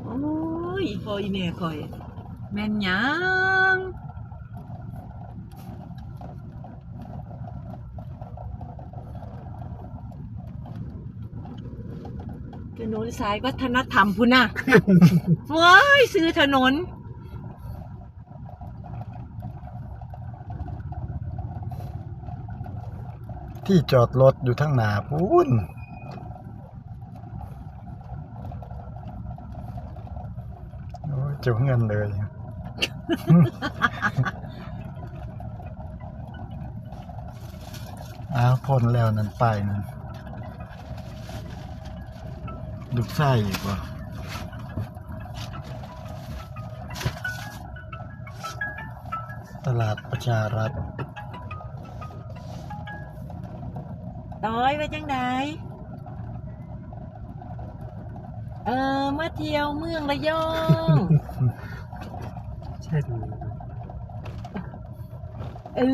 ໂອ້ຍ ອີ່ພໍ່ອີ່ແມ່ຂ້ອຍ ແມ່ນຫຍັງ? ຖະໜົນສາຍວັດທະນະທຳພຸ້ນນະ ເວີຍ ຊື່ຖະໜົນ ທີ່ຈອດລົດຢູ່ທາງໜ້າພຸ້ນ. ໂອ້ຍ ເຈົ້າເຮືອນເອີຍ ອ້າວ ພົ້ນແລ້ວນັ້ນ ປ້າຍນັ້ນ ລູກຊາຍອີກບໍ່? ຕະຫຼາດປະຊາລັດ. ຕ້ອຍ ວ່າຈັ່ງໃດ? ເອີ ມາທ່ຽວເມືອງລະຍອງ. ໃຊ່ດີ.